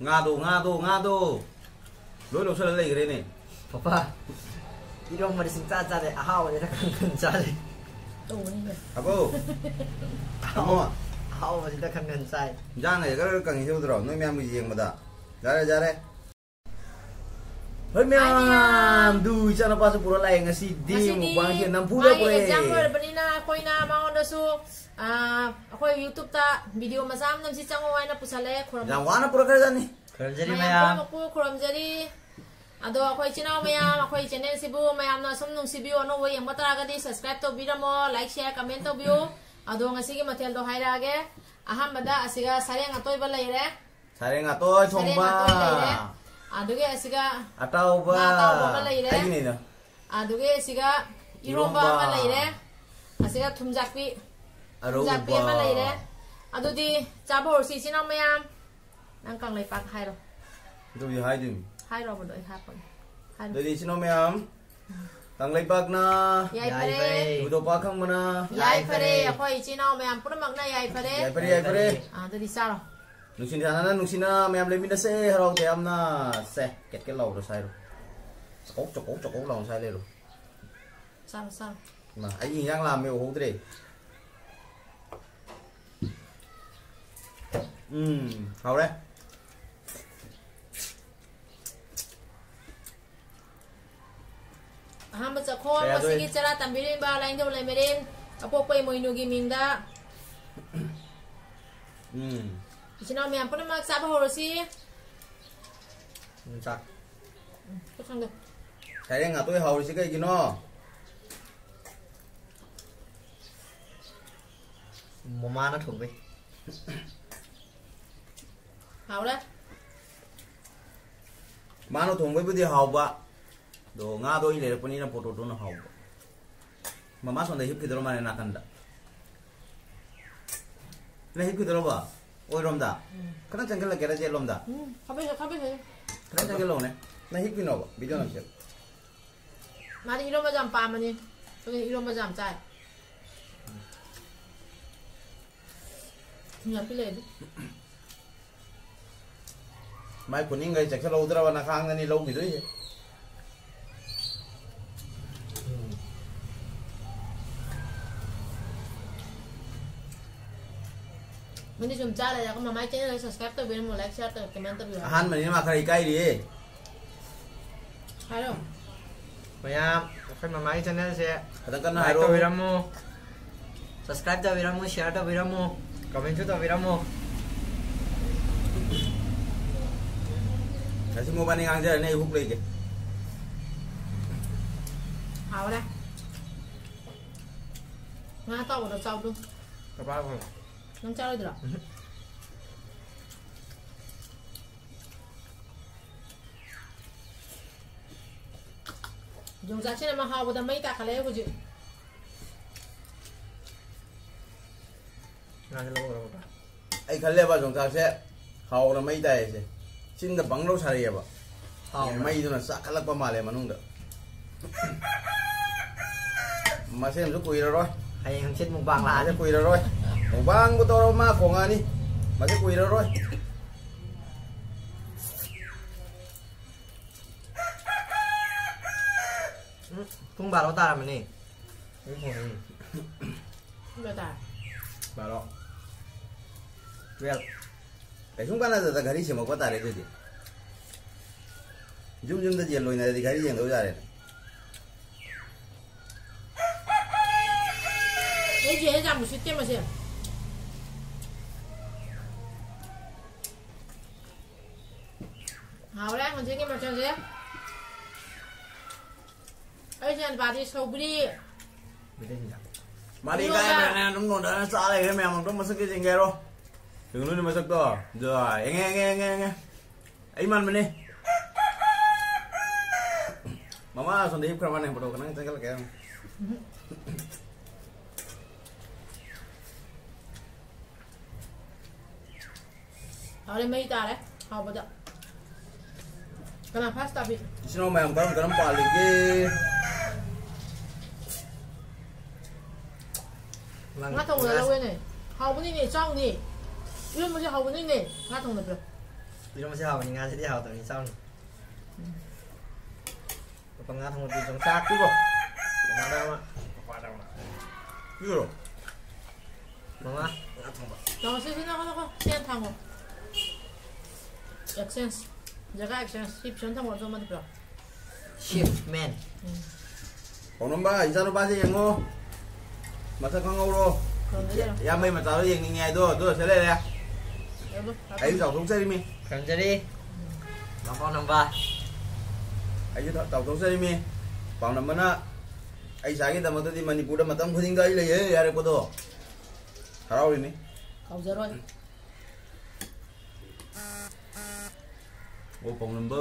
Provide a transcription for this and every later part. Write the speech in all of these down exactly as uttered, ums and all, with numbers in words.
ꯉꯥꯗꯣ, ꯉꯥꯗꯣ, ꯉꯥꯗꯣ꯫ ꯂꯣꯏ ꯂꯧꯁꯜꯂ ꯂꯩꯈ꯭ꯔꯦꯅꯦ꯫ ꯄꯄꯥ, ꯏꯔꯣꯝꯕꯗꯤ ꯁꯨꯡꯆꯥ ꯆꯥꯗꯦ, ꯑꯍꯥꯎꯕꯗꯤ ꯈꯪ ꯈꯪ ꯆꯥꯔꯦ꯫ ꯇꯧꯕꯅꯤꯅꯦ꯫ ꯑꯕꯣ꯫ ꯑꯕꯣ꯫ ꯑꯍꯥꯎꯕꯁꯤꯗ ꯈꯪ ꯈꯪ ꯆꯥꯏ꯫ ꯏꯟꯖꯥꯡ ꯍꯥꯏꯁꯦ ꯈꯔ ꯈꯔ ꯀꯪꯉꯤꯁꯦ ꯎꯗ꯭ꯔꯣ? ꯅꯣꯏ ꯃꯌꯥꯝꯒꯤ ꯌꯦꯡꯕꯗ꯫ ꯌꯥꯔꯦ, ꯌꯥꯔꯦ꯫ ꯍꯣꯏ ꯃꯌꯥꯝ, ꯃꯌꯥꯝ꯫ ꯑꯗꯨ ꯏꯆꯥꯅꯨꯄꯥꯁꯨ ꯄꯨꯔ ꯂꯥꯛꯑꯦ ꯉꯁꯤꯗꯤ꯫ ꯉꯁꯤꯗꯤ ꯃꯨꯛꯕꯥꯡꯁꯦ ꯅꯝꯐꯨꯗ ꯃꯥꯒꯤ ꯄꯨꯔꯛꯑꯦ꯫ Exam ꯂꯣꯏꯔꯕꯅꯤꯅ ꯑꯩꯈꯣꯏꯅ ꯃꯉꯣꯟꯗꯁꯨ, ꯑ, ꯑꯩꯈꯣꯏ YouTube-ꯇ video ꯃꯆꯥ ꯑꯃ ꯅꯝꯁꯤ ꯆꯪꯉꯣ ꯍꯥꯏꯅ ꯄꯨꯁꯜꯂꯦ꯫ ꯈꯨꯔꯝ-, ꯌꯥꯝ ꯋꯥꯅ ꯄꯨꯔꯛꯈ꯭ꯔꯖꯥꯠꯅꯤ꯫ ꯈꯨꯔꯨꯝꯖꯔꯤ ꯃꯌꯥꯝ ꯃꯌꯥꯝ꯫ ꯄꯨꯝꯅꯃꯛꯄꯨ ꯈꯨꯔꯨꯝꯖꯔꯤ꯫ ꯑꯗꯣ ꯑꯩꯈꯣꯏ ꯏꯆꯤꯟ ꯏꯅꯥꯎ ꯃꯌꯥꯝ, ꯑꯩꯈꯣꯏ channel-ꯁꯤꯕꯨ ꯃꯌꯥꯝꯅ ꯁꯨꯝ ꯅꯨꯡꯁꯤꯕꯤꯌꯨ, ꯑꯅꯧꯕ ꯌꯦꯡꯕ ꯇꯥꯔꯒꯗꯤ subscribe ꯇꯧꯕꯤꯔꯝꯃꯣ, like, share, comment ꯇꯧꯕꯤꯌꯨ꯫ ꯑꯗꯣ ꯉꯁꯤꯒꯤ ꯃꯊꯦꯜꯗꯣ ꯍꯥꯏꯔꯛꯑꯒꯦ꯫ ꯑꯍꯥꯟꯕꯗ ꯑꯁꯤꯒ ꯁꯔꯦꯡ ꯑꯇꯣꯏꯕ ꯂꯩꯔꯦ꯫ ꯁꯔꯦꯡ ꯑꯇꯣꯏ ꯁꯔꯦꯡ ꯊꯣꯡꯕ꯫ ꯑꯇꯣꯏ ꯂꯩꯔꯦ꯫ ꯑꯗꯨꯒꯤ ꯑꯁꯤꯒ ꯑꯇꯥꯎꯕ꯫ ꯉꯥ ꯑꯇꯥꯎꯕ ꯑꯃ ꯂꯩꯔꯦ꯫ ꯑꯩꯒꯤꯅꯤꯗ꯫ ꯑꯗꯨꯒꯤ ꯑꯁꯤꯒ ꯏꯔꯣꯝꯕ ꯏꯔꯣꯝꯕ꯫ ꯑꯃ ꯂꯩꯔꯦ꯫ ꯑꯁꯤꯒ ꯊꯨꯝꯖꯥꯛꯄꯤ꯫ ꯑꯔꯧꯕ꯫ ꯊꯨꯝꯖꯥꯛꯄꯤ ꯑꯃ ꯂꯩꯔꯦ꯫ ꯑꯗꯨꯗꯤ ꯆꯥꯕ ꯍꯧꯔꯁꯤ ꯏꯆꯤꯟ ꯏꯅꯥꯎ ꯃꯌꯥꯝ꯫ ꯅꯪ ꯀꯪꯂꯩꯄꯥꯛ ꯍꯥꯏꯔꯣ꯫ ꯑꯗꯨꯕꯨꯗꯤ ꯍꯥꯏꯗꯣꯏꯅꯤ꯫ ꯍꯥꯏꯔꯣꯕꯗꯣ ꯑꯩ ꯍꯥꯞꯄꯒꯦ꯫ ꯍꯥꯏꯔꯣ꯫ ꯑꯗꯨꯗꯤ ꯏꯆꯤꯟ ꯏꯅꯥꯎ ꯃꯌꯥꯝ, ꯀꯪꯂꯩꯄꯥꯛꯅ ꯌꯥꯏꯐꯔꯦ꯫ ꯌꯥꯏꯐꯔꯦ꯫ ꯏꯕꯨꯙꯧ ꯄꯥꯈꯪꯕꯅ ꯌꯥꯏꯐꯔꯦ꯫ ꯌꯥꯏꯐꯔꯦ꯫ ꯑꯩꯈꯣꯏ ꯏꯆꯤꯟ ꯏꯅꯥꯎ ꯃꯌꯥꯝ ꯄꯨꯝꯅꯃꯛꯅ ꯌꯥꯏꯐꯔꯦ꯫ ꯌꯥꯏꯐꯔꯦ, ꯌꯥꯏꯐꯔꯦ꯫ ꯑꯥ, ꯑꯗꯨꯗꯤ ꯆꯥꯔꯣ꯫ ꯅꯨꯡꯁꯤꯅ ꯆꯥꯟꯅꯅ ꯅꯨꯡꯁꯤꯅ ꯃꯌꯥꯝ ꯂꯩꯃꯤꯟꯅꯁꯦ, ꯍꯔꯥꯎ ꯇꯌꯥꯝꯅ꯫ ꯁꯦ, ꯀꯦꯠ ꯀꯦꯠ ꯂꯥꯎꯕꯗꯣ ꯁꯥꯏꯔꯣ꯫ ꯆꯀꯧ, ꯆꯀꯧ, ꯆꯀꯧ ꯂꯥꯎꯅ ꯁꯥꯏ ꯂꯩꯔꯣ꯫ ꯆꯥꯔꯣ, ꯆꯥꯔꯣ꯫ ꯏꯃꯥ, ꯑꯩꯒꯤ ꯏꯟꯖꯥꯡ ꯂꯥꯝꯃꯦ, ꯎꯍꯧꯗ꯭ꯔꯦ꯫ ꯎꯝ, ꯍꯥꯎꯔꯦ꯫ ꯑꯍꯥꯟꯕ ꯆꯥꯛꯈꯣꯝ ꯀꯌꯥ ꯉꯁꯤꯒꯤ ꯊꯣꯛꯏ? ꯆꯔꯥ ꯇꯝꯕꯤꯔꯤꯕ ꯂꯥꯏꯅꯤꯡꯊꯧ ꯂꯩꯃꯔꯦꯟ ꯑꯄꯣꯛꯄ ꯏꯃꯣꯏꯅꯨꯒꯤ ꯃꯤꯡꯗ꯫ ꯎꯝ꯫ ꯏꯆꯤꯟ ꯏꯅꯥꯎ ꯃꯌꯥꯝ ꯄꯨꯝꯅꯃꯛ ꯆꯥꯕ ꯍꯧꯔꯁꯤ꯫ ꯎꯝ, ꯆꯥꯛ꯫ ꯎꯝ, ꯈꯨꯠ ꯁꯪꯗꯣ꯫ ꯁꯔꯦꯡ ꯑꯇꯣꯏ ꯍꯥꯎꯔꯤꯁꯤ ꯀꯩꯒꯤꯅꯣ? ꯃꯃꯥꯅ ꯊꯣꯡꯕꯩ꯫ ꯍꯥꯎꯔꯦ꯫ ꯃꯥꯅ ꯊꯣꯡꯕꯩꯕꯨꯗꯤ ꯍꯥꯎꯕ, ꯑꯗꯣ ꯉꯥꯗꯣ ꯑꯩ ꯂꯩꯔꯛꯄꯅꯤꯅ ꯄꯣꯇꯣꯇꯣꯅ ꯍꯥꯎꯕ꯫ ꯃꯃꯥ ꯁꯣꯝꯗ ꯍꯤꯞꯈꯤꯗꯧꯔ ꯃꯥꯜꯂꯦ ꯅꯥꯀꯟꯗ꯫ ꯅꯪ ꯍꯤꯞꯈꯤꯗꯧꯔꯕ? ꯑꯣꯏꯔꯣꯝꯗ? ꯎꯝ꯫ ꯈꯤꯇꯪ ꯆꯪꯁꯤꯜꯂꯛꯀꯦꯔꯥ ꯖꯦꯠꯂꯣꯝꯗ? ꯎꯝ, ꯈꯥꯕꯩꯁꯦ, ꯈꯥꯕꯩꯁꯦ꯫ ꯈꯤꯇꯪ ꯆꯪꯁꯤꯜꯂꯛꯑꯣꯅꯦ꯫ ꯅꯪ ꯍꯤꯞꯈꯤꯅꯣꯕ, ꯚꯤꯗꯤꯑꯣ ꯅꯝꯁꯦ꯫ ꯃꯥꯗꯤ ꯏꯔꯣꯝꯕꯁꯦ ꯌꯥꯝ ꯄꯥꯝꯕꯅꯤ꯫ ꯑꯩꯈꯣꯏꯗꯤ ꯏꯔꯣꯝꯕꯁꯦ ꯌꯥꯝ ꯆꯥꯏ꯫ ꯊꯨꯝꯌꯥꯛꯄꯤ ꯂꯩꯔꯗꯤ꯫ ꯃꯥꯏ ꯈꯨꯅꯤꯡꯒꯩ ꯆꯦꯛꯁꯤꯜꯍꯧꯗ꯭ꯔꯕ ꯅꯈꯥꯡꯗꯅꯤ ꯂꯧꯈꯤꯗꯣꯏꯁꯦ꯫ ꯃꯗꯤ ꯁꯨꯝ ꯆꯥꯔꯦ, ꯑꯩꯈꯣꯏ ꯃꯃꯥꯏ channel subscribe ꯇꯧꯕꯤꯔꯝꯃꯣ, like, share ꯇꯧ, comment ꯇꯧꯕꯤꯔꯝꯃꯣ꯫ ꯑꯍꯥꯟꯕꯅꯤꯅ ꯃꯥ ꯈꯔ ꯏꯀꯥꯏꯔꯤꯌꯦ꯫ ꯍꯥꯏꯔꯣ꯫ ꯃꯌꯥꯝ, ꯑꯩꯈꯣꯏ ꯃꯃꯥꯒꯤ channelꯁꯦ ꯈꯤꯇꯪ ꯀꯟꯅ like ꯍꯥꯏꯔꯣ꯫ ꯇꯧꯕꯤꯔꯝꯃꯨ, subscribe ꯇꯧꯕꯤꯔꯝꯃꯨ, share ꯇꯧꯕꯤꯔꯝꯃꯨ, commentꯁꯨ ꯇꯧꯕꯤꯔꯝꯃꯨ꯫ ꯉꯁꯤ ꯃꯕꯥꯅꯤ ꯉꯥꯡꯖꯔꯅꯤ, ꯑꯩ ꯍꯨꯛ ꯂꯩꯒꯦ꯫ ꯍꯥꯎꯔꯦ꯫ ꯉꯥ ꯑꯇꯥꯎꯕꯗꯣ ꯆꯥꯎꯗꯣ꯫ ꯀꯄꯥ ꯈꯣꯡ꯫ ꯅꯪ ꯆꯥꯔꯣꯏꯗ꯭ꯔꯣ? ꯎꯝꯍꯨꯝ꯫ ꯌꯣꯡꯆꯥꯛꯁꯤꯅ ꯃꯍꯥꯎꯕꯗ ꯃꯩ ꯇꯥꯈꯠꯂꯛꯑꯦ ꯍꯧꯖꯤꯛ꯫ ꯉꯥꯁꯦ ꯂꯧꯔꯒ ꯕꯕꯥ꯫ ꯑꯩ ꯈꯜꯂꯦꯕ ꯌꯣꯡꯆꯥꯛꯁꯦ ꯍꯥꯎꯅ ꯃꯩ ꯇꯥꯏꯁꯦ꯫ ꯆꯤꯟꯗ ꯕꯪ ꯂꯧ ꯁꯥꯔꯛꯑꯦꯕ꯫ ꯍꯥꯎꯕ꯭ꯔꯥ? ꯃꯩꯗꯨꯅ ꯆꯥꯈꯠꯂꯛꯄ ꯃꯥꯜꯂꯦ ꯃꯅꯨꯡꯗ꯫ ꯃꯁꯦꯝꯁꯨ ꯀꯨꯏꯔꯔꯣꯏ꯫ ꯍꯌꯦꯡ ꯍꯪꯆꯤꯠ ꯃꯨꯛꯕꯥꯡ ꯂꯥꯛꯑꯅꯤ꯫ ꯃꯁꯦ ꯀꯨꯏꯔꯔꯣꯏ꯫ ꯃꯨꯛꯕꯥꯡꯕꯨ ꯇꯧꯔꯕ ꯃꯥ ꯈꯣꯡꯉꯛꯑꯅꯤ꯫ ꯃꯁꯦ ꯀꯨꯏꯔꯔꯣꯏ꯫ ꯎꯝ, ꯄꯨꯡ ꯕꯥꯔꯣ ꯇꯥꯔꯝꯃꯅꯤ꯫ ꯄꯨꯡ ꯀꯌꯥ ꯇꯥꯔꯦ? ꯕꯥꯔꯣ꯫ Twelve꯫ ꯀꯩꯁꯨꯝ ꯀꯥꯟꯅꯗꯗ ꯘꯔꯤ ꯁꯦꯝꯃꯛꯄ ꯇꯥꯔꯦ ꯑꯗꯨꯗꯤ꯫ ꯌꯨꯝ ꯌꯨꯝꯗ ꯌꯦꯟ ꯂꯣꯏꯅꯔꯗꯤ ꯘꯔꯤ ꯌꯦꯡꯗꯧ ꯌꯥꯔꯦꯅꯦ꯫ ꯑꯩ ꯆꯦ ꯌꯥꯝ ꯎꯁꯤꯠꯇꯦ ꯃꯁꯦ꯫ ꯍꯥꯎꯔꯦ ꯍꯧꯖꯤꯛꯀꯤ ꯃꯊꯦꯜꯁꯦ꯫ ꯑꯩ ꯏꯆꯥꯅꯨꯄꯥꯗꯤ ꯁꯧꯒ꯭ꯔꯤ꯫ ꯃꯩꯇꯩ ꯆꯤꯟꯖꯥꯛ꯫ ꯃꯥꯗꯤ ꯏꯔꯣꯟꯕ꯫ ꯏꯀꯥꯏꯕꯅꯦ, ꯑꯗꯨꯝ ꯅꯣꯟꯗꯅ ꯆꯥ ꯂꯩꯈ꯭ꯔꯦ ꯃꯌꯥꯝ꯫ ꯑꯝꯇ ꯃꯁꯛꯁꯦ ꯌꯦꯡꯒꯦ ꯍꯥꯏꯔꯣ꯫ ꯌꯦꯡꯉꯨꯅꯦ ꯃꯁꯛꯇꯣ꯫ ꯑꯗꯣ, ꯌꯦꯡꯉꯦ, ꯌꯦꯡꯉꯦ, ꯌꯦꯡꯉꯦ, ꯌꯦꯡꯉꯦ꯫ ꯑꯩ ꯃꯥꯟꯕꯅꯦ꯫ ꯃꯃꯥ ꯑꯁꯣꯝꯗ ꯍꯤꯞꯈ꯭ꯔ ꯃꯥꯅꯦ, ꯐꯣꯇꯣ ꯈꯇꯪ ꯆꯪꯁꯤꯜꯂꯛꯀꯦ ꯍꯥꯏꯔꯣ꯫ ꯍꯥꯎꯔꯦ, ꯃꯩ ꯇꯥꯔꯦ ꯍꯥꯎꯕꯗ꯫ ꯀꯅꯥ first ꯇꯥꯕꯤ? ꯏꯆꯤꯟ ꯏꯅꯥꯎ ꯃꯌꯥꯝ ꯀꯔꯝ ꯀꯔꯝ ꯄꯥꯜꯂꯤꯒꯦ? ꯉꯥ ꯊꯣꯡꯕꯗ ꯂꯧꯋꯦꯅꯦ꯫ ꯍꯥꯎꯕꯅꯤꯅꯦ, ꯆꯥꯎꯅꯦ꯫ ꯏꯔꯣꯟꯕꯁꯦ ꯍꯥꯎꯕꯅꯤꯅꯦ꯫ ꯉꯥ ꯊꯣꯡꯕꯗ ꯄꯤꯔꯣ꯫ ꯏꯔꯣꯝꯕꯁꯦ ꯍꯥꯎꯕꯅꯤ, ꯉꯥꯁꯤꯗꯤ ꯍꯥꯎꯇꯕꯅꯤ, ꯆꯥꯎꯅꯤ꯫ ꯄꯥꯄꯥ ꯉꯥ ꯊꯣꯡꯕ ꯄꯤꯖꯧ꯫ ꯆꯥꯛꯇꯨꯕꯣ? ꯃꯃꯥꯗ ꯑꯃ, ꯄꯥꯄꯥꯗ ꯑꯃ꯫ ꯄꯤꯔꯣ꯫ ꯃꯃꯥ, ꯉꯥ ꯊꯣꯡꯕ꯫ ꯇꯧꯔꯁꯤ, ꯁꯤ ꯅꯪꯉꯣꯟꯗꯀꯣ, ꯁꯤ ꯍꯥꯟꯅ ꯊꯥꯡꯉꯣ꯫ Exchange꯫ ꯖꯒꯥ exchange꯫ ꯁꯤ ꯄꯤꯁꯟ ꯊꯝꯃꯣ, ꯑꯗꯨ ꯑꯃꯗ ꯄꯤꯔꯣ꯫ Shift man꯫ ꯎꯝ꯫ ꯄꯥꯎꯅꯝꯕ, ꯏꯆꯥꯅꯨꯄꯥꯁꯦ ꯌꯦꯡꯉꯣ꯫ ꯃꯁꯛ ꯈꯪꯍꯧꯔꯣ꯫ ꯈꯪꯍꯧꯔꯣ꯫ ꯏꯌꯥꯝꯕꯩ ꯃꯆꯥꯗꯣ ꯌꯦꯡꯅꯤꯡꯉꯦ ꯍꯥꯏꯗꯣ, ꯑꯗꯨ ꯁꯤ ꯂꯩꯔꯦ꯫ ꯑꯗꯨ ꯑꯩꯁꯨ ꯆꯥꯎꯊꯣꯛꯆꯔꯤꯃꯤ꯫ ꯈꯪꯖꯔꯤ꯫ ꯃꯄꯥꯎ ꯅꯝꯕ꯫ ꯑꯩꯁꯨ ꯆꯥꯎꯊꯣꯛꯆꯔꯤꯃꯤ꯫ ꯄꯥꯎꯅꯝꯕꯅ ꯑꯩ ꯏꯆꯥꯒꯤꯗꯃꯛꯇꯗꯤ ꯃꯅꯤꯄꯨꯔꯗ ꯃꯇꯝ ꯈꯨꯗꯤꯡꯗ ꯑꯩ ꯂꯩꯌꯦ ꯍꯥꯏꯔꯛꯄꯗꯣ ꯍꯔꯥꯎꯔꯤꯃꯤ꯫ ꯀꯥꯎꯖꯔꯣꯏ꯫ ꯑꯣ ꯄꯥꯎꯅꯝꯕ꯫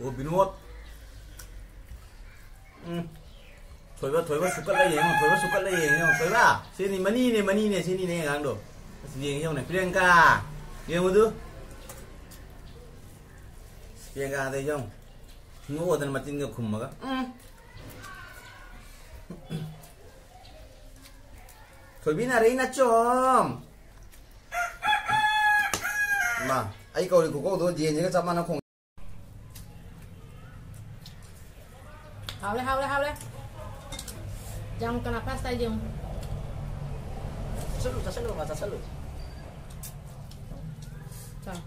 ꯑꯣ ꯕꯤꯅꯣꯗ꯫ ꯎꯝ꯫ ꯊꯣꯏꯕ, ꯊꯣꯏꯕ ꯁꯨꯀꯠꯂ ꯌꯦꯡꯉꯣ, ꯊꯣꯏꯕ ꯁꯨꯀꯠꯂ ꯌꯦꯡꯉꯣ, ꯊꯣꯏꯕ꯫ ꯁꯤꯅꯤ ꯃꯅꯤꯅꯦ, ꯃꯅꯤꯅꯦ, ꯁꯤꯅꯤꯅꯦ ꯑꯉꯥꯡꯗꯣ꯫ ꯑꯁ, ꯌꯦꯡꯉꯤ ꯌꯦꯡꯉꯨꯅꯦ, ꯄ꯭ꯔꯤꯌꯥꯡꯀꯥ꯫ ꯌꯦꯡꯉꯨꯗꯨ꯫ ꯄ꯭ꯔꯤꯌꯥꯡꯀꯥꯗ ꯌꯦꯡꯉꯨ꯫ ꯅꯣꯛꯑꯗꯅ ꯃꯆꯤꯟꯒ ꯈꯨꯝꯃꯒ꯫ ꯎꯝ꯫ ꯊꯣꯏꯕꯤ ꯅꯥꯔꯩ ꯅꯆꯣꯝ꯫ ꯃꯥ, ꯑꯩ ꯀꯧꯔꯤ ꯈꯨꯀꯧꯗꯣ ꯖꯦꯟꯁꯤꯒ ꯆꯞ ꯃꯥꯟꯅ ꯈꯣꯡ-, ꯍꯥꯎꯔꯦ, ꯍꯥꯎꯔꯦ, ꯍꯥꯎꯔꯦ꯫ ꯌꯥꯝ ꯀꯅꯥ first ꯇꯥꯏ ꯌꯦꯡꯉꯨ꯫ ꯆꯠꯁꯜꯂꯨ, ꯆꯠꯁꯜꯂꯨ, ꯃꯥ ꯆꯠꯁꯜꯂꯨ꯫ ꯆꯥꯎ꯫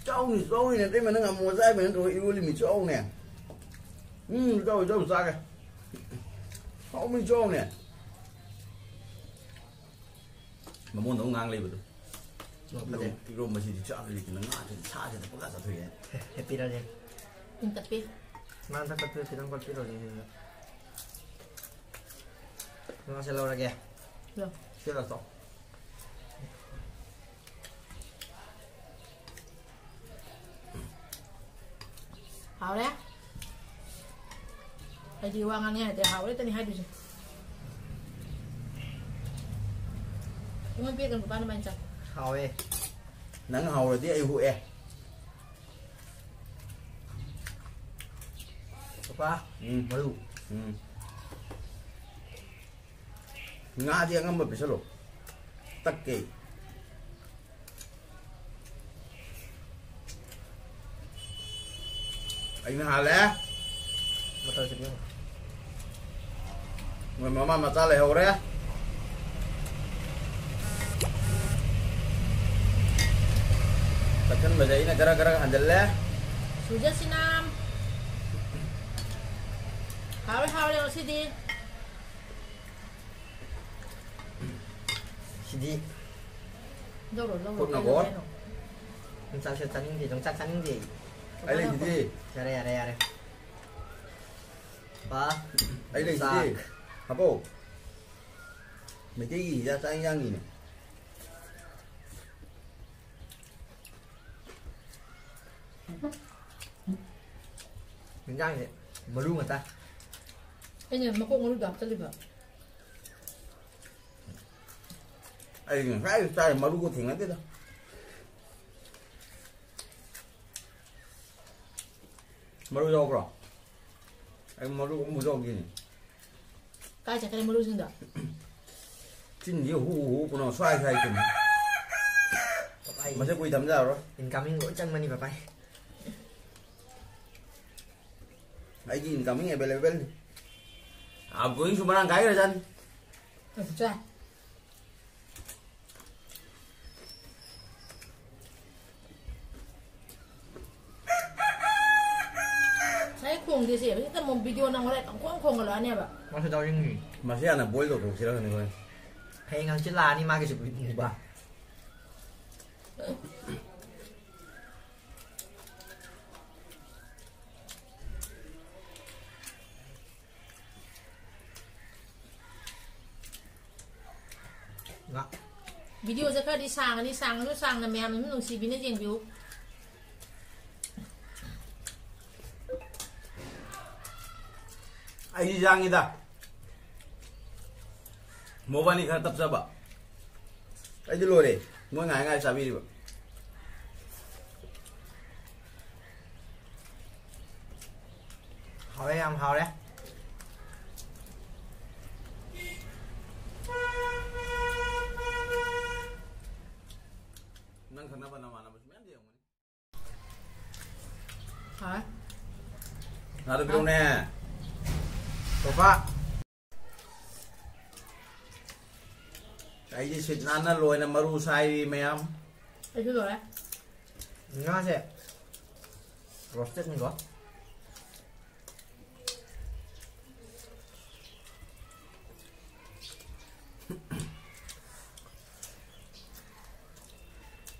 ꯆꯥꯎꯅꯤ, ꯆꯥꯎꯅꯤ, ꯅꯇꯩꯃ ꯅꯪ ꯑꯃꯨꯛ ꯆꯥꯏꯕ ꯅꯠꯇ꯭ꯔꯣ? ꯏꯔꯣꯜꯂꯤꯃꯤ ꯆꯥꯎꯅꯦ꯫ ꯎꯝ, ꯆꯥꯎ, ꯆꯥꯎ, ꯆꯥꯒꯦ꯫ ꯍꯥꯎꯃꯤ ꯆꯥꯎꯅꯦ꯫ ꯃꯃꯣꯟꯗ ꯑꯃꯨꯛ ꯉꯥꯡ ꯂꯩꯕꯗꯣ꯫ ꯅꯣꯛꯄꯁꯦ꯫ ꯏꯔꯣꯝ-, ꯏꯔꯣꯝꯕꯁꯤꯗꯤ ꯆꯥꯕ ꯂꯩꯇꯅ ꯉꯥꯁꯤꯗꯤ ꯁꯥꯁꯤꯗ ꯄꯪꯆꯥ ꯆꯥꯊꯣꯛꯑꯦ꯫ ꯍꯦꯞꯄꯤꯔꯅꯦ꯫ ꯏꯪ ꯇꯞꯄꯤ꯫ ꯃꯥꯅ ꯊꯛꯀꯠꯄꯤꯔꯣ, ꯈꯤꯇꯪ ꯀꯣꯠꯄꯤꯔꯣꯅꯦ ꯁꯤꯗ꯫ ꯉꯥꯁꯦ ꯂꯧꯔꯒꯦ꯫ ꯂꯧ꯫ ꯁꯤꯗ ꯆꯥꯎ꯫ ꯍꯥꯎꯔꯦ꯫ ꯑꯩꯗꯤ ꯋꯥ ꯉꯥꯡꯉꯦ ꯍꯥꯏꯗꯦ, ꯍꯥꯎꯔꯦ ꯇꯅꯤ ꯍꯥꯏꯗꯣꯏꯁꯦ꯫ ꯑꯩꯉꯣꯟꯗ ꯄꯤꯔꯛꯀꯅꯨ, ꯄꯥꯟ ꯑꯗꯨꯃꯥꯏꯅ ꯆꯥꯎ꯫ ꯍꯥꯎꯋꯦ꯫ ꯅꯪ ꯍꯥꯎꯔꯗꯤ ꯑꯩ ꯍꯨꯛꯑꯦ꯫ ꯄꯄꯥ, ꯎꯝ꯫ ꯃꯔꯨ꯫ ꯎꯝ꯫ ꯉꯥꯗꯤ ꯑꯉꯝꯕ ꯄꯤꯁꯜꯂꯣ꯫ ꯇꯛꯀꯦ꯫ ꯑꯩꯅ ꯍꯥꯜꯂꯦ꯫ ꯃꯇꯜꯁꯤꯗꯤ ꯌꯦꯡꯉꯣ꯫ ꯃꯣꯏ ꯃꯃꯥ ꯃꯆꯥ ꯂꯩꯍꯧꯔꯦ꯫ ꯇꯛꯁꯟꯕꯁꯦ ꯑꯩꯅ ꯈꯔ ꯈꯔ ꯍꯟꯖꯜꯂꯦ꯫ ꯁꯨꯖꯁꯤꯅ꯫ ꯍꯥꯎꯔꯦ, ꯍꯥꯎꯔꯦ ꯉꯁꯤꯗꯤ꯫ ꯁꯤꯗꯤ ꯂꯧꯔꯣ, ꯂꯧꯔꯣ, ꯈꯨꯠꯅꯀꯣ꯫ ꯀꯩꯅꯣ, ꯀꯩꯅꯣ? ꯌꯣꯡꯆꯥꯛꯁꯦ ꯆꯥꯅꯤꯡꯗꯦ, ꯌꯣꯡꯆꯥꯛ ꯆꯥꯅꯤꯡꯗꯦ꯫ ꯑꯩ ꯂꯩꯁꯤꯗꯤ꯫ ꯌꯥꯔꯦ, ꯌꯥꯔꯦ, ꯌꯥꯔꯦ꯫ ꯄꯥ꯫ ꯑꯩ ꯂꯩꯁꯤꯗꯤ꯫ ꯌꯣꯡꯆꯥꯛ꯫ ꯍꯥꯄꯣ꯫ ꯃꯩꯇꯩꯒꯤ ꯍꯤꯟꯖꯥꯡ ꯆꯥꯛ ꯍꯤꯟꯖꯥꯡꯅꯤꯅꯦ꯫ ꯌꯦꯟꯖꯥꯡꯁꯦ ꯃꯔꯨ ꯉꯥꯛꯇ꯫ ꯑꯩꯅ ꯃꯀꯣꯛ ꯃꯔꯨꯗꯣ ꯍꯥꯞꯆꯜꯂꯤꯕ꯫ ꯑꯩ ꯉꯁꯥꯏ ꯆꯥꯏ, ꯃꯔꯨꯒ ꯊꯦꯡꯅꯗꯦꯗ꯫ ꯃꯔꯨ ꯌꯥꯎꯕ꯭ꯔꯣ? ꯑꯩ ꯃꯔꯨ ꯑꯃꯨꯛ ꯌꯥꯎꯈꯤꯅꯤ꯫ ꯀꯥꯏ ꯆꯠꯈ꯭ꯔꯦ ꯃꯔꯨꯁꯤꯡꯗꯣ? ꯆꯤꯟꯁꯤ ꯍꯨ ꯍꯨ ꯀꯩꯅꯣ ꯁ꯭ꯋꯥꯏ ꯁ꯭ꯋꯥꯏ ꯆꯨꯝꯃꯤ꯫ ꯄꯄꯥꯏ꯫ ꯃꯁꯤ ꯀꯨꯏ ꯊꯝꯖꯔꯔꯣꯏ꯫ Incoming ꯂꯣꯏ ꯆꯪꯕꯅꯤ ꯄꯄꯥꯏ꯫ ꯑꯩꯒꯤ incoming available ꯅꯤ꯫ Outgoing ꯁꯨ ꯃꯔꯥꯡ ꯀꯥꯏꯈ꯭ꯔꯖꯥꯠꯅꯤ꯫ ꯑꯗꯨ ꯆꯥ꯫ ꯉꯁꯥꯏ ꯈꯣꯡꯗꯦꯁꯦ, ꯍꯧꯖꯤꯛꯇ ꯑꯃꯨꯛ video ꯅꯝ ꯍꯣꯔꯦꯟ ꯄꯪꯈꯣꯡ ꯈꯣꯡꯒꯠꯂꯛꯑꯅꯦꯕ꯫ ꯃꯥꯁꯨ ꯌꯥꯎꯅꯤꯡꯉꯤ꯫ ꯃꯁꯤ ꯍꯥꯟꯅ boil ꯇꯧꯊꯣꯛꯁꯤꯔ ꯈꯪꯗꯦ ꯍꯣꯔꯦꯟ꯫ ꯍꯌꯦꯡ ꯍꯪꯆꯤꯠ ꯂꯥꯛꯑꯅꯤ ꯃꯥꯒꯤꯁꯨ ꯎꯕ꯫ ꯉꯥ꯫ Video ꯁꯦ ꯈꯔꯗꯤ ꯁꯥꯡꯉꯅꯤ, ꯁꯥꯡꯉꯁꯨ ꯁꯥꯡꯅ ꯃꯌꯥꯝꯅ ꯑꯗꯨꯝ ꯅꯨꯡꯁꯤꯕꯤꯅ ꯌꯦꯡꯕꯤꯌꯨ꯫ ꯑꯩꯗꯤ ꯌꯥꯡꯉꯤꯗ꯫ ꯃꯣꯕꯥꯅꯤ ꯈꯔ ꯇꯞꯆꯕ꯫ ꯑꯩꯗꯤ ꯂꯣꯏꯔꯦ꯫ ꯃꯣꯏ ꯉꯥꯏ ꯉꯥꯏ ꯆꯥꯕꯤꯔꯤꯕ꯫ ꯍꯥꯎꯔꯦ, ꯌꯥꯝ ꯍꯥꯎꯔꯦ꯫ ꯉꯥꯗꯣ ꯄꯤꯔꯛꯎꯅꯦ꯫ ꯄꯄꯥ꯫ ꯑꯩꯗꯤ ꯁꯤꯠ ꯅꯥꯟꯅ ꯂꯣꯏꯅ ꯃꯔꯨ ꯁꯥꯏꯔꯤ ꯃꯌꯥꯝ꯫ ꯑꯩꯁꯨ ꯂꯣꯏꯔꯦ꯫ ꯉꯥꯁꯦ roasted ꯅꯤꯀꯣ꯫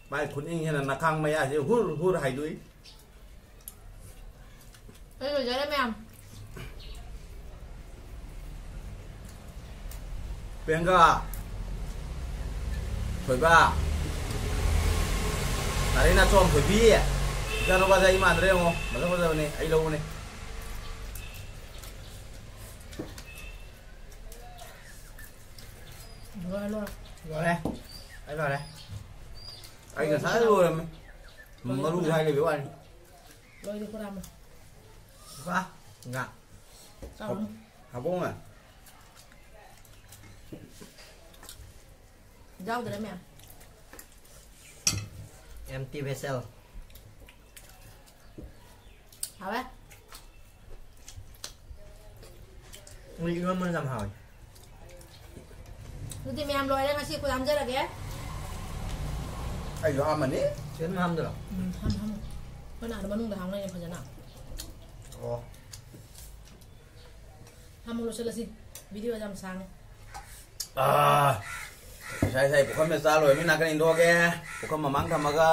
ꯃꯥꯏ ꯈꯨꯅꯤꯡꯁꯤꯅ ꯅꯈꯥꯡ ꯃꯌꯥꯁꯤ ꯍꯨꯔ ꯍꯨꯔ ꯍꯥꯏꯗꯣꯛꯏ꯫ ꯑꯩ ꯂꯣꯏꯖꯔꯦ ꯃꯌꯥꯝ꯫ ꯄꯦꯡꯒꯥ, ꯊꯣꯏꯕ, ꯇꯥꯔꯩ ꯅꯥꯆꯣꯝ, ꯊꯣꯏꯕꯤ, ꯏꯆꯥꯅꯨꯄꯥꯁꯦ ꯑꯩ ꯃꯥꯟꯗ꯭ꯔꯦ ꯌꯦꯡꯉꯣ, ꯃꯁꯛ ꯐꯖꯕꯅꯦ, ꯑꯩ ꯂꯧꯕꯅꯦ꯫ ꯂꯣꯏꯔꯦ, ꯂꯣꯏꯔꯦ꯫ ꯂꯣꯏꯔꯦ꯫ ꯑꯩ ꯂꯣꯏꯔꯦ꯫ ꯑꯩ ꯉꯁꯥꯏ ꯂꯣꯏꯔꯝꯃꯦ꯫ ꯃꯔꯨ ꯍꯥꯏ ꯂꯩꯕ ꯋꯥꯅꯤ꯫ ꯂꯣꯏꯔꯦ, ꯈꯨꯔꯥꯝꯃꯣ꯫ ꯋꯥ, ꯉꯥ꯫ ꯆꯥꯎꯔꯣ꯫ ꯍꯧꯗꯣꯡꯅ꯫ ꯌꯥꯎꯗ꯭ꯔꯦ ꯃꯌꯥꯝ꯫ Empty vessel꯫ ꯍꯥꯎꯋꯦ꯫ ꯎꯝ, ꯏꯔꯣꯟꯕꯅ ꯌꯥꯝ ꯍꯥꯎꯋꯦ꯫ ꯑꯗꯨꯗꯤ ꯃꯌꯥꯝ ꯂꯣꯏꯔꯦ, ꯉꯁꯤ ꯑꯩꯈꯣꯏ ꯍꯥꯝꯖꯔꯒꯦ꯫ ꯑꯩꯁꯨ ꯍꯥꯝꯃꯅꯤ꯫ ꯆꯤꯀꯟ ꯍꯥꯝꯗꯣꯏꯔꯣ? ꯎꯝ, ꯍꯥꯝ, ꯍꯥꯝ꯫ ꯑꯩꯈꯣꯏꯅ ꯑꯥꯗ ꯃꯅꯨꯡꯗ ꯍꯥꯝꯅꯩꯅꯦ ꯐꯖꯅ꯫ ꯑꯣ꯫ ꯍꯥꯝꯃꯣ, ꯂꯣꯏꯁꯤꯜꯂꯁꯤ꯫ Video ꯌꯥꯝ ꯁꯥꯡꯉꯦ꯫ ꯑꯥ, ꯉꯁꯥꯏ, ꯉꯁꯥꯏ ꯄꯨꯈꯝꯗ ꯆꯥ ꯂꯣꯏꯔꯃꯤ ꯅꯥꯀꯟ ꯏꯟꯊꯣꯛꯑꯒꯦ꯫ ꯄꯨꯈꯝ ꯃꯃꯥꯡ ꯊꯝꯃꯒ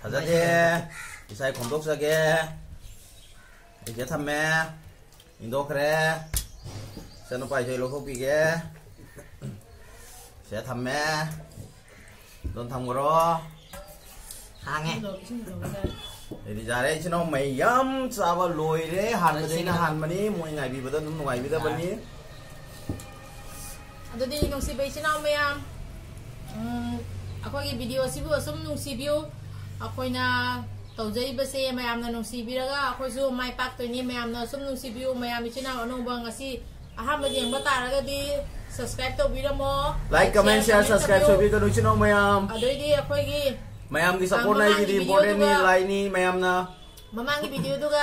ꯐꯖꯗꯦ꯫ ꯉꯁꯥꯏ ꯈꯣꯝꯗꯣꯛꯆꯒꯦ꯫ ꯑꯩꯁꯦ ꯊꯝꯃꯦ꯫ ꯏꯟꯊꯣꯛꯈ꯭ꯔꯦ꯫ ꯏꯆꯥꯅꯨꯄꯥ ꯏꯁꯩ ꯂꯧꯊꯣꯛꯄꯤꯒꯦ꯫ ꯁꯤꯗ ꯊꯝꯃꯦ꯫ ꯑꯗꯨꯝ ꯊꯝꯈ꯭ꯔꯣ꯫ ꯍꯥꯡꯉꯦ꯫ ꯏꯁꯤꯡꯗꯣ, ꯏꯁꯤꯡꯗꯣ ꯂꯧꯕ ꯇꯥꯔꯦ꯫ ꯑꯩꯗꯤ ꯌꯥꯔꯦ, ꯏꯆꯤꯟ ꯏꯅꯥꯎ ꯃꯌꯥꯝ ꯆꯥꯕ ꯂꯣꯏꯔꯦ꯫ ꯍꯥꯟꯕꯗꯤ ꯑꯩꯅ ꯏꯁꯤꯡꯗꯣ꯫ ꯍꯥꯟꯕꯅꯤ, ꯃꯣꯏ ꯉꯥꯏꯕꯤꯕꯗ ꯑꯗꯨꯝ ꯅꯨꯡꯉꯥꯏꯕꯤꯗꯕꯅꯤ꯫ ꯑꯗꯨꯗꯤ ꯅꯨꯡꯁꯤꯕ ꯏꯆꯤꯟ ꯏꯅꯥꯎ ꯃꯌꯥꯝ, ꯎꯝ, ꯑꯩꯈꯣꯏꯒꯤ video ꯑꯁꯤꯕꯨ ꯑꯁꯨꯝ ꯅꯨꯡꯁꯤꯕꯤꯌꯨ꯫ ꯑꯩꯈꯣꯏꯅ ꯇꯧꯖꯔꯤꯕꯁꯦ ꯃꯌꯥꯝꯅ ꯅꯨꯡꯁꯤꯕꯤꯔꯒ ꯑꯩꯈꯣꯏꯁꯨ ꯃꯥꯏ ꯄꯥꯛꯇꯣꯏꯅꯤ꯫ ꯃꯌꯥꯝꯅ ꯑꯁꯨꯝ ꯅꯨꯡꯁꯤꯕꯤꯌꯨ꯫ ꯃꯌꯥꯝ ꯏꯆꯤꯟ ꯏꯅꯥꯎ ꯑꯅꯧꯕ ꯉꯁꯤ ꯑꯍꯥꯟꯕ ꯌꯦꯡꯕ ꯇꯥꯔꯒꯗꯤ subscribe ꯇꯧꯕꯤꯔꯝꯃꯣ꯫ Like, comment, share, subscribe ꯇꯧꯕꯤꯒꯅꯨ, ꯏꯆꯤꯟ ꯏꯅꯥꯎ ꯃꯌꯥꯝ꯫ ꯑꯗꯩꯗꯤ ꯑꯩꯈꯣꯏꯒꯤ, ꯃꯌꯥꯝꯒꯤ ꯑ, support ꯃꯃꯥꯡꯒꯤ ꯑꯩꯒꯤꯗꯤ importantꯅꯤ, videoꯗꯨꯒ, ꯂꯥꯏꯅꯤ, ꯃꯌꯥꯝꯅ꯫ ꯃꯃꯥꯡꯒꯤ videoꯗꯨꯒ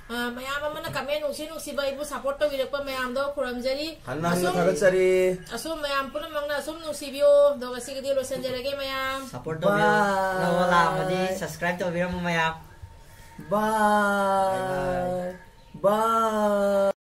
ꯑ, ꯃꯌꯥꯝ ꯑꯃꯅ ꯀꯃꯦꯟ ꯅꯨꯡꯁꯤ ꯅꯨꯡꯁꯤꯕ ꯑꯩꯕꯨ ꯁꯞꯄꯣꯔꯠ ꯇꯧꯕꯤꯔꯛꯄ ꯃꯌꯥꯝꯗꯣ ꯈꯨꯔꯨꯝꯖꯔꯤ꯫ ꯍꯟꯅ ꯍꯟꯅ ꯑꯁꯨꯝ ꯊꯥꯒꯠꯆꯔꯤ꯫ ꯑꯁꯨꯝ ꯃꯌꯥꯝ ꯄꯨꯝꯅꯃꯛꯅ ꯑꯁꯨꯝ ꯅꯨꯡꯁꯤꯕꯤꯌꯣ꯫ ꯑꯗꯣ ꯉꯁꯤꯒꯤꯗꯤ ꯂꯣꯏꯁꯤꯟꯖꯔꯒꯦ ꯃꯌꯥꯝ꯫ ꯁꯞꯄꯣꯔꯠ ꯇꯧꯕꯤꯔꯝꯃꯨ꯫ Bye. ꯑꯅꯧꯕ ꯂꯥꯛꯑꯝꯃꯗꯤ ꯁꯕꯁꯀ꯭ꯔꯥꯏꯕ ꯇꯧꯕꯤꯔꯝꯃꯨ ꯃꯌꯥꯝ꯫ Bye. Bye.